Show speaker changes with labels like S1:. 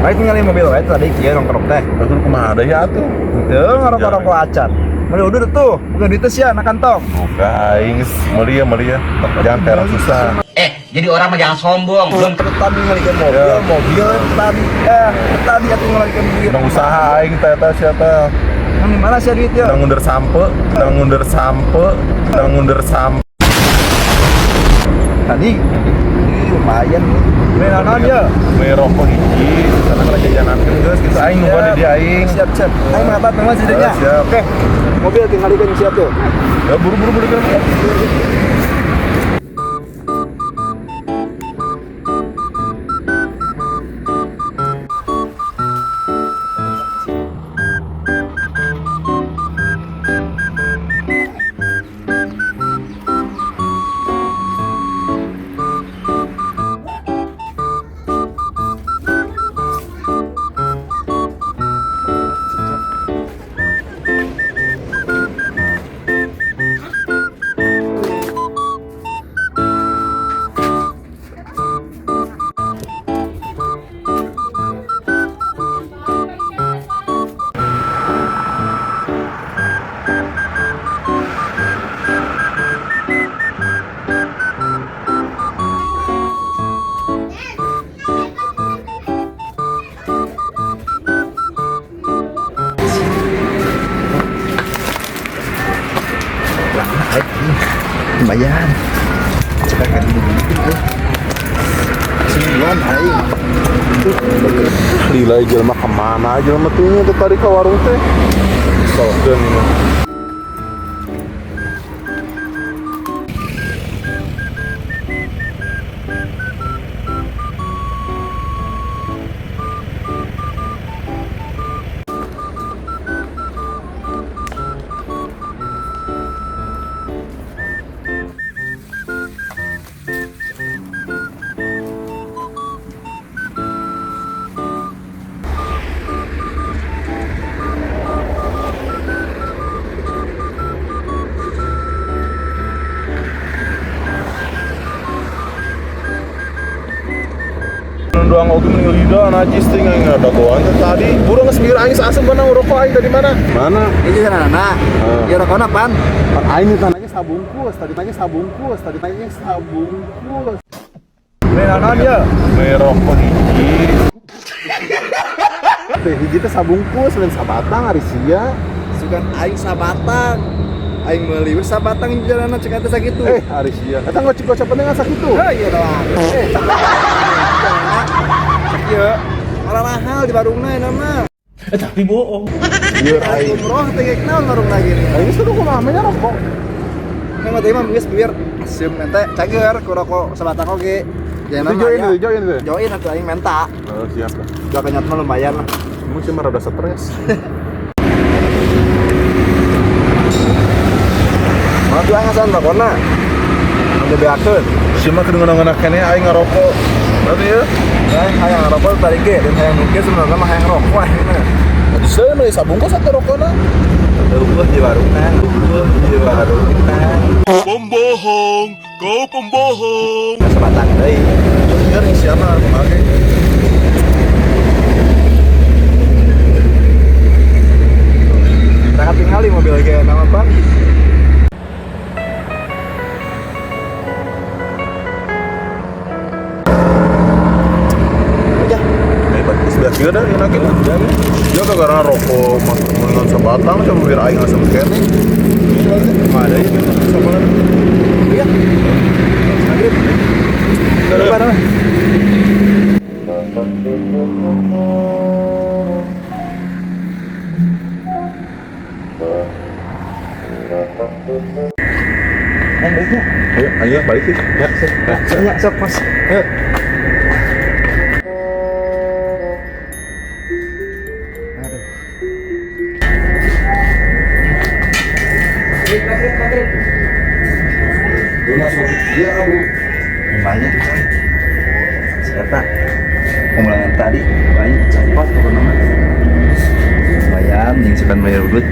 S1: Baik ningali mobil wae tadi kieu nongkrong teh.
S2: Aduh, kumaha deui atuh?
S1: Teu ngarokok-rokok acan. Meuli udah tuh, bukan duit sia na kantong.
S2: Buka aing geus meuli ya, meuli ya. Jangan terang susah.
S3: Jadi orang mah jangan sombong. Belum
S1: Tadi ngalikeun mobil,
S2: Ya.
S1: mobil tadi tadi atuh ngalikeun duit.
S2: Nang usaha aing teh teh sia teh.
S1: Nang di mana sia duit ya?
S2: Nang ngundur sampe, nang ngundur sampe, nang ngundur sampe.
S1: Tadi ini lumayan nih. Beli naon ya?
S2: Beli rokok hiji, sana kana jajanan geus gitu aing nungguan di dia aing.
S1: Siap, siap. Aing mah teman sih
S2: Ya, siap.
S1: Oke. Mobil tinggalikeun siap tuh.
S2: Ya buru-buru buru buru.
S1: Lumayan. Coba kan dulu. Sembilan aing.
S2: Lila jelema kemana jelema tuh nya teh tadi ka warung teh. Sokeun ini. Doang oge mending lida najis teh aing dagoan teh tadi. Buru geus mikir aing asem beunang rokok aing tadi mana? Mana?
S1: Ini sana nah. Ya rokokna pan.
S2: Aing tanya sabungkus, tadi tanya sabungkus, tadi tanya sabungkus.
S1: Beli naon ya?
S2: Beli rokok hiji. Teh hiji teh sabungkus lain sabatang ari sia.
S1: Sugan aing sabatang. Aing meuli we sabatang di jalanan cek teh sakitu.
S2: Ari sia. Eta ngocip-ngocip penting sakitu.
S1: Heuh ieu doang. Cek ieu. Malah mahal di warungna eta mah.
S4: Tapi bohong.
S2: Ieu
S1: Aing
S2: aing.
S1: umroh teh geus naon warungna gini.
S2: Aing geus kudu kumaha nya rokok.
S1: Neng mah teh mah geus biar asem ente cager ku rokok sabatang oge.
S2: Itu join itu, join itu.
S1: Join atuh aing menta.
S2: Oh, siap lah.
S1: Gak kenyat mah lumayan lah.
S2: Emang sih mah rada stres.
S1: Mana tuh aing ngasan rokokna? Anu beakeun.
S2: Si mah kudu ngeunah keneh aing ngarokok. Berarti ya.
S1: Aing hayang ngarokok tadi ge, dan hayang mikir sebenarnya mah hayang rokok aing mah.
S2: Seun we sabungkus atuh rokokna.
S1: Eueuh di warungna, eueuh di warungna.
S5: Pembohong, kau pembohong.
S1: Sabatang deui.
S2: Biar nih siapa make.
S1: Kita tinggali mobil ge nama apa? Udah,
S2: Hebat, geus beak dah enak gitu. Ya karena rokok mendingan sabatang sama biar aing asem keneh.
S1: mana ya?
S2: Sabaran.
S1: Iya. Maghrib. Lupa nama. Baiknya.
S2: Ayo, ayo balik sih. Ya,
S1: Ya, sok mas.
S2: Ayo.
S1: Aduh. Maghrib, maghrib.
S2: Lu masuk dia, Bu.
S1: Lumayan. Siapa? Pemulangan tadi banyak cepat pokoknya mah. Lumayan, yang suka bayar udut.